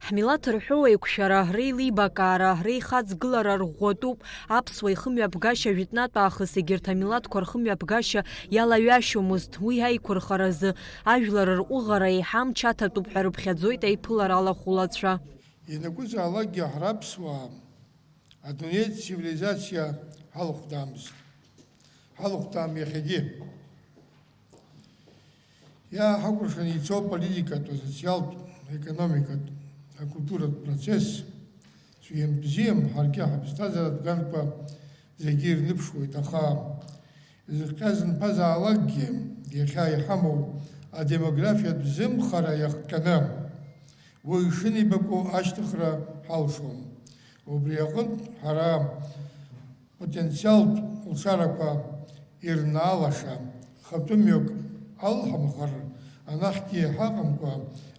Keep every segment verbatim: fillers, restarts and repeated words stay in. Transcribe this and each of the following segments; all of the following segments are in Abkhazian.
Ҳмилаҭ рҳәоу еиқәшәара, реилибакаара, реихаҵгылара рӷәӷәатәуп. Аԥсуа ихымҩаԥгашьа жәытәнатә аахыс егьырҭ амилаҭқәа рхымҩаԥгашьа иалаҩашьомызт. Уи аиқәырхаразы ажәлар рҟәыӷара еиҳа амч аҭатәуп ҳәа рыԥхьаӡоит аиԥылара алахәылацәа. Ианакәызаалакгьы ҳара аԥсуаа адунеитә цивилизациа ҳалхәдаамызт. Ҳалхәдаам иахьагьы. Иааҳакәыршаны ицо аполитикатә, асоциалтә, аекономикатә, акультуратә процесс, цәгьам-бзиам, ҳаргьы ҳаԥсҭазааратә ганқәа зегьы ирныԥшуеит, аха изыхҟьаз нԥазаалакгьы, иахьа иҳамоу адемографиатә зымхара иахҟьаны, уаҩ ишынеибаку ашьҭыхра ҳалшом. Убри аҟынтә ҳара потенциалтә лшарақәа ирнаалаша хатәы мҩак алҳамхар, анахьгьы ҳаҟамкәа,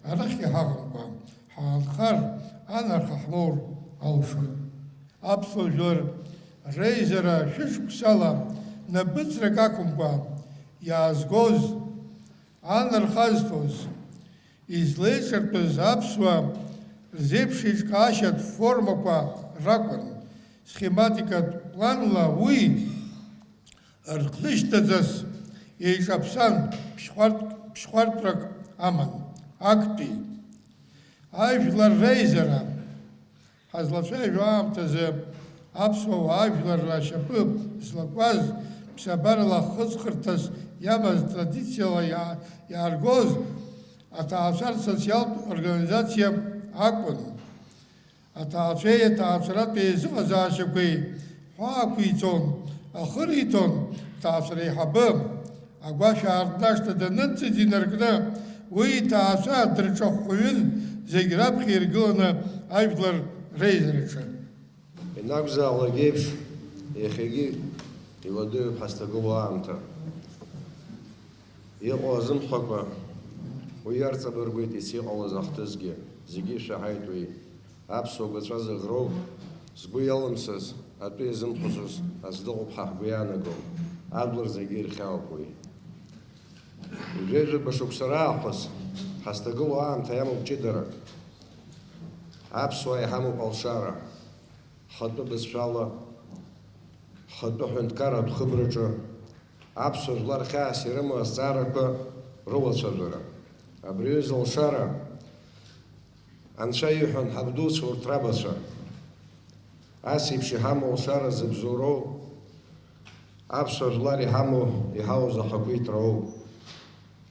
арахьгьы ҳаҟамкәа, ҳаанхар, анарха ҳмоур алшоит. Аԥсуа жәлар реизара шәышықәсала напыҵрак ақәымкәа иаазгоз, анарха зҭоз, излеиҿартәыз аԥсуа рзеиԥшеиҿкаашьатә формақәа ракәын, схематикатә планла уи рхнышьҭаҵас еиҿаԥсан, ԥшьхәарт-, ԥшьхәартрак аман, актәи ажәлар реизара. Ҳазлацәажәо аамҭазы аԥсуа уаа ажәлар рашьапы злакуаз, ԥсабарала хыҵхырҭас иамаз, традициала иаа-, иааргоз аҭаацәа рсоциалтә организациа акәын. Аҭаацәеи аҭаацәаратә еизыҟазаашьақәеи ҳәа ақәиҵон, ахы риҭон аҭаацәа реиҳабы. Агәашә аартнашҭа данынҭыҵ инаркны, уи иҭаацәа дырҿахәхәаҩын, зегь раԥхьа иргыланы ажәлар реизараҿы. Ианакәзаалак еиԥш, иахьагьы иуадаҩуп ҳазҭагылоу аамҭа. Иҟоу азымхәакәа уи иарҵабыргуеит, ес иҟалаз ахҭысгьы, зегьы ишәаҳаит уи. Аԥсуа гәаҵәа зыӷроу, згәы иалымсыз, атәы иазымхәыцыз аӡә дыҟоуп ҳәа ҳгәы иаанаго, ажәлар зегьы ирхьаауп уи. Ҩажәа шықәса раахыс ҳазҭагылоу аамҭа иамоуп ҷыдарак. Аԥсуаа иҳамоуп алшара, ҳхатәы бызшәала, ҳхатәы ҳәынҭқарратә хыбраҿы, аԥсуа жәлар хьаас ирымоу азҵаарақәа рылацәажәара. Абри аҩыза алшара, Анцәа иҳәон ҳабдуцәа урҭ рабацәа. Ас еиԥш иҳамоу алшара зыбзоуроу, аԥсуа жәлар иҳамоу, иҳауз ахақәиҭроу.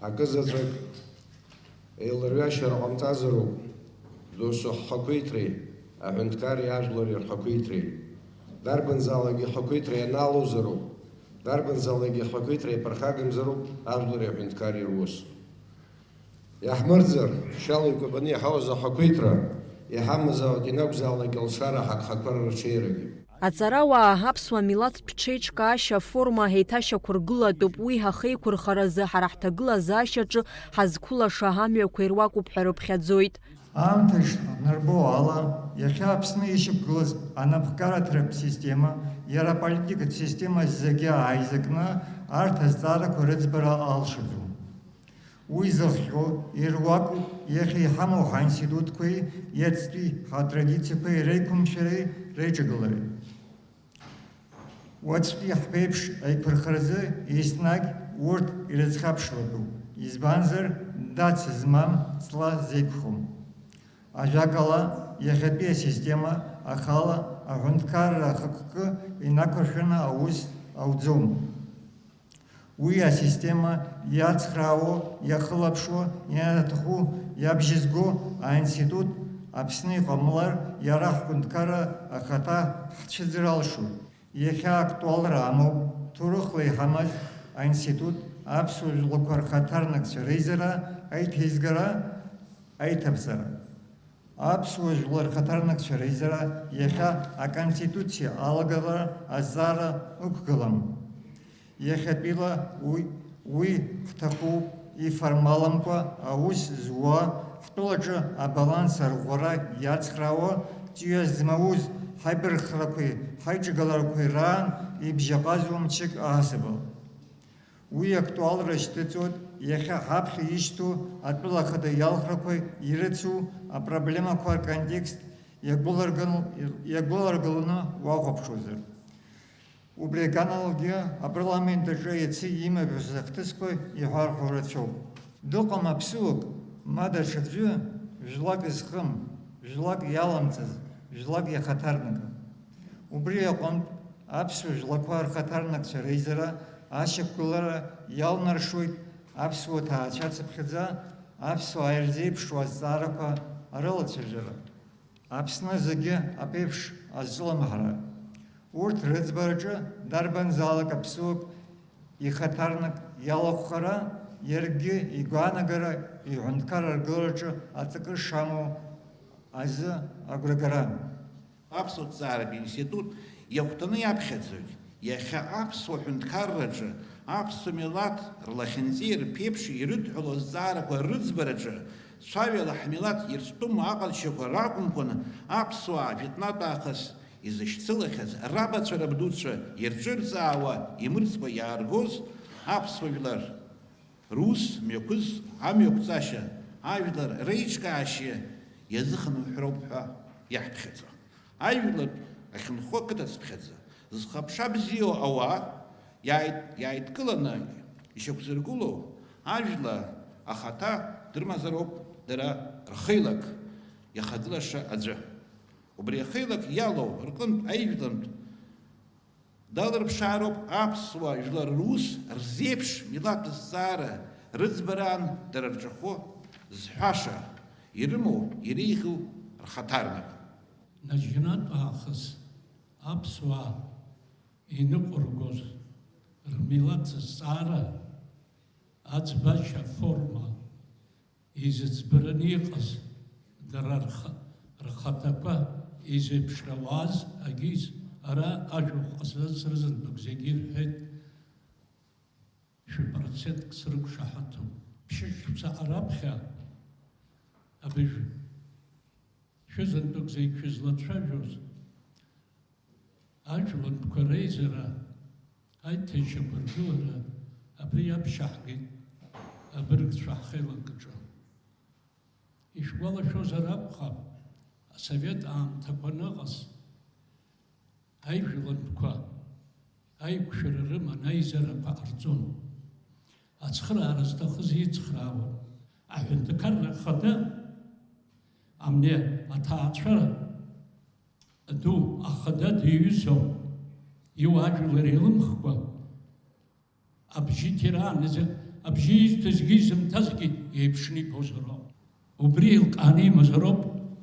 Акызаҵәык еиларҩашьара ҟамҵазароуп, досу ҳхақәиҭреи, аҳәынҭқарреи ажәлари рхақәиҭреи. Дарбанзаалакгьы хақәиҭра ианаалозароуп, дарбанзаалакгьы хақәиҭра иаԥырхагамзароуп ажәлари аҳәынҭқарреи рус. Иаҳмырӡыр, шьала икәабаны иҳауз ахақәиҭра, иҳамазаалак ианакәзаалак алшара ҳагхақәа рырҽеирагьы. Аҵарауаа аԥсуа милаҭтә ҽеиҿкаашьа аформа еиҭашьақәыргылатәуп, уи ҳахеиқәырхаразы ҳара ҳҭагылазаашьаҿы ҳазқәылаша амҩақәа ируакуп ҳәа рыԥхьаӡоит. Аамҭа ишнарбо ала, иахьа Аԥсны ишьақәгылаз анапхгараҭратә система, иара аполитикатә система зегьы ааизакны, арҭ азҵаарақәа рыӡбара алшаӡом. Уи зыхҟьо ируакуп иахьа иҳамоу ҳаинститутқәеи иацтәи ҳатрадициақәеи реиқәымшәареи реиҿагылареи. Уаҵәтәи ҳԥеиԥш аиқәырхаразы еснагь урҭ ирызхьаԥшлатәуп, избанзар, дац змам ҵла зеиқәхом. Ажәакала, иахьатәи асистема ахала аҳәынҭқарра ахықәкы инақәыршәаны аус ауӡом. Уи асистема иацхраауа, иахылаԥшуа, ианаҭаху иабжьызго аинститут Аԥсны иҟамлар, иара ҳҳәынҭқарра ахаҭа ҳцәыӡыр алшоит. Иахьа актуалра амоуп ҭоурыхла иҳамаз аинститут аԥсуа жәлақәа рхаҭарнакцәа реизара аиҭеизгара, аиҭаԥҵара. Аԥсуа жәлар рхаҭарнакцәа реизара иахьа Аконституциа алагалара азҵаара ықәгылам. Иахьатәила уи, уи ҳҭахуп, иформаламкәа аус зуа, ҳтәылаҿы абаланс арӷәӷәара иацхраауа, ҵҩа змауз ҳаибархрақәеи ҳаиҿагыларақәеи раан ибжьаҟазоу мчык аҳасабала. Уи актуалра шьҭыҵуеит Иахьа ҳаԥхьа ишьҭоу атәыла ахада иалхрақәа ирыцу апроблемақәа рконтекст иагәыларган-, иагәыларгаланы уахәаԥшуазар. Убри аганалагьы апарламент аҿы иацы имаҳәыз ахҭысқәа иҳәарҳәо рацәоуп. Дыҟам аԥсуак, ма даҽаӡәы, жәлак зхым, жәлак иаламҵаз, жәлак иахаҭарнакым. Убри аҟынтә, аԥсуа жәлақәа рхаҭарнакцәа реизара ашьақәгылара иалнаршоит аԥсуа ҭаацәа цыԥхьаӡа аԥсуаа ирзеиԥшу азҵаарақәа рылацәажәара. Аԥсны зегьы аԥеиԥш азҿлымҳара. Урҭ рыӡбараҿы дарбанзаалак аԥсуак ихаҭарнак иалахәхара, иаргьы игәаанагара иҳәынҭқарра аргылараҿы аҵакы шамоу азы агәрагара. Аԥсуа ҭҵааратә институт иахәҭаны иаԥхьаӡоит. Иахьа аԥсуа ҳәынҭқарраҿы аԥсуа милаҭ рлахьынҵеи рԥеиԥши ирыдҳәалоу азҵаарақәа рыӡбараҿы, цәаҩала ҳмилаҭ иртәым аҟазшьақәа ракәымкәан, аԥсуаа жәытәнатә аахыс изышьцылахьаз рабацәа рабдуцәа ирҿырҵаауа, имырӡкәа иааргоз аԥсуа жәлар рус мҩақәыз амҩақәҵашьа, ажәлар реиҿкаашьа иазыхынҳәроуп ҳәа иаҳԥхьаӡо. Ажәлар ахьынхо ақыҭацыԥхьаӡа, зхыԥша бзиоу ауаа иааид-, иааидкыланы ишьақәзыргылоу ажәла ахаҭа дрымазароуп дара рхеилак иахагылаша аӡәы. Убри ахеилак иалоу рҟынтә аижәлантә далырԥшаароуп аԥсуа жәлар рус рзеиԥш милаҭ зҵаара рыӡбараан дара рҿахәы зҳәаша, ирымоу, иреиӷьу рхаҭарнак. Наџьнатә аахыс аԥсуаа иныҟәыргоз рмилаҭ зҵаара аӡбашьа аформа изыӡбараны иҟаз, дара рх-, рхаҭақәа изеиԥшрауаз агьиз ара ажәахә ҟазҵаз рызынтәык зегьы ирҳәеит, шәпроцентк срықәшаҳаҭуп. Ԥшьышықәса раԥхьа абыжә-, шәызынтәык зегь шәызлацәажәоз, ажәлантәқәа реизара, аиҭашьақәыргылара абри иаԥшьаҳгеит абыргцәа ҳхеилак аҿы. Ишәгәалашәозар акәхап, асовет аамҭақәа аныҟаз, аижәлантәқәа аиқәшәара рыман аизарақәа ҟарҵон. Ацхыраара зҭахыз ицхраауан. Аҳәынҭқарра ахада, амни аҭаацәара ду ахада диҩызоуп, иуаажәлар еилымхкәа, абжьы ҭиран изы, абжьы изҭазгьы изымҭазгьы еиԥшны ибозароуп. Убри еилкааны имазароуп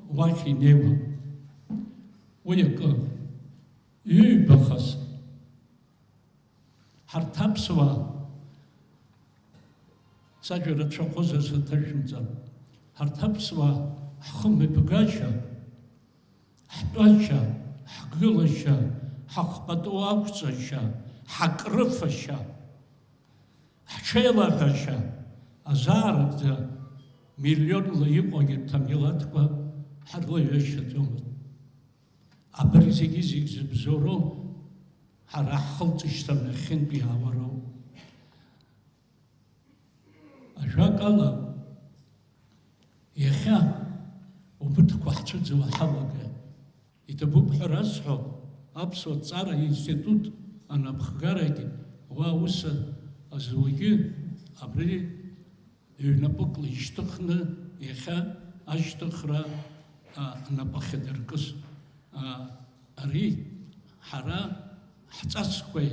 уахь инеиуа. Уи акы, иҩбахаз, ҳарҭ аԥсуаа, сажәа рацәахозар саҭашәымҵан, ҳарҭ аԥсуаа ҳхы мҩаԥгашьа, ҳтәашьа, ҳгылашьа, ҳахпату ақәҵашьа, ҳакрыфашьа, ҳҽеилаҳәашьа азаарыгӡа миллионла иҟоу агьырҭ амилаҭқәа ҳарлаҩашьаӡомызт. Абри зегьы-зегь зыбзоуроу ҳара ҳхылҵышьҭра нахьхьынтә иаауароуп. Ажәакала, иахьа убырҭқәа ҳцәыӡуа ҳалагеит. Иҭабуп ҳәа расҳәо, аԥсуа ҭҵаара институт анапхгарагь уа аус азуагьы абри ҩнапыкла ишьҭыхны иахьа ашьҭыхра, а, напахьадыркыз, а, ари ҳара ҳҵасқәеи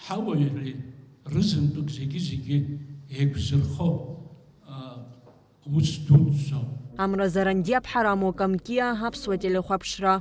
ҳауаҩреи рызынтәык зегьы-зегьы еиқәзырхо, а, ус дуӡӡоуп. Амра Зарандиаԥҳа, Рамо Камкиа, Аԥсуа телехәаԥшра.